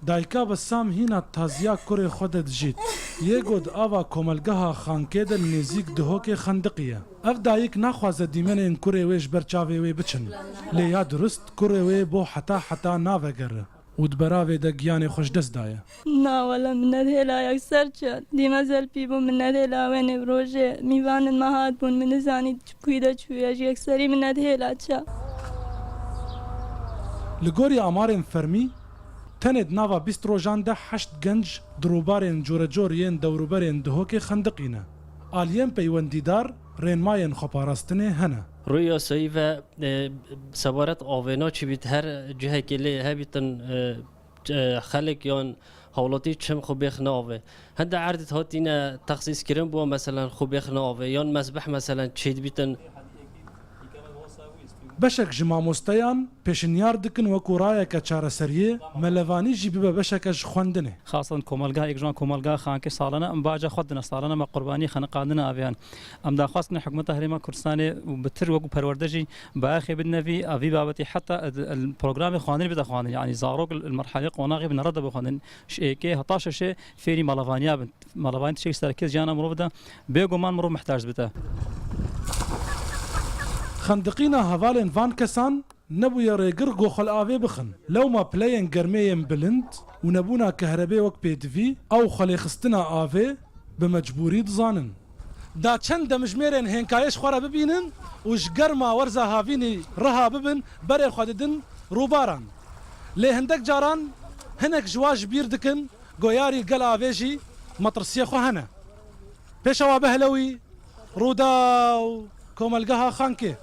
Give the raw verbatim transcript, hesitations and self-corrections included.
Dayika Bessam hîna taziya kurê xwe de dijît. Yê got ava komelgeha Xankê de li nêzîk Dihokê xendiqî ye. Ev dayik naxwaze dîmenên kurê wê ji ber çavê wê biçin. Lê ya durust kurê wê bo heta heta navegere û di beravê de giyanê xwe ji dest daye. Na wele min nedihêla yekser çi. Dîme zelpî bû min nedihêla wê nêvrojê. Mîvanên me hat bûn min nizanî çi kuyî de çûye ji yekserî min nedihêla çi. Li gorî amarên fermî, tenê di nava bîst rojan de heşt genc di rûbarên corecor yên dewrûberên Dihokê xendiqî ne. Aliyên peywendîdar rênmayên xweparastinê hene. Rûyê yasayî ve, e, sebaret avê naçîbît her cihekê lê hebîtin, e, e, xelk yan hewlatî çim xwe bêxine avê. Hinde erdît hatîne texsîs kirin bû, meselen xwe bêxine avê yan mezbeh meselen çêdibîtin. Beşek ji mamosteyan pêşinyar dikin wekû rayeke çareseriyê, me levanî jî bibe beşeke ji xwendinê. Xasan komelga, êk ji wan komelga Xankê salane em baca xwe dine, salane me qurbanî xeniqandina aviyan. Em daxwaz kine hikûmeta Herêma Kurdistanê û bi tir wekû perwerde jî biaxê bidine vî, a vî babetî heta ed-, el programê xwendinê bide xwendin. Yanî zarok li merhelê qonaxê bi nere de bixwendin. Ji êkê heta şeşê fêrî malevaniya bin. Malevanî tiştek serkê jiyana mirov de bêguman mirov mihtac dibite. Xendiqîna hevalên van kesan nebûye rêgir ku xwe li avê bixin. Lewma pileyên germê yên bilind û nebûna kehrebê wek pêdivî, ew xwelêxistina avê bi mecbûrî dizanin. Da çend demjimêrên hênkayê ji xwe re bibînin û ji germa werza havînî riha bibin, berê xwe didin rûbaran. Lê hindek caran hinek ji wa ji bîr dikin, goyarî gel avê jî metirsiyê xwe hene. Pêşewa Behlewî, Rûdaw, Komelgeha Xankê.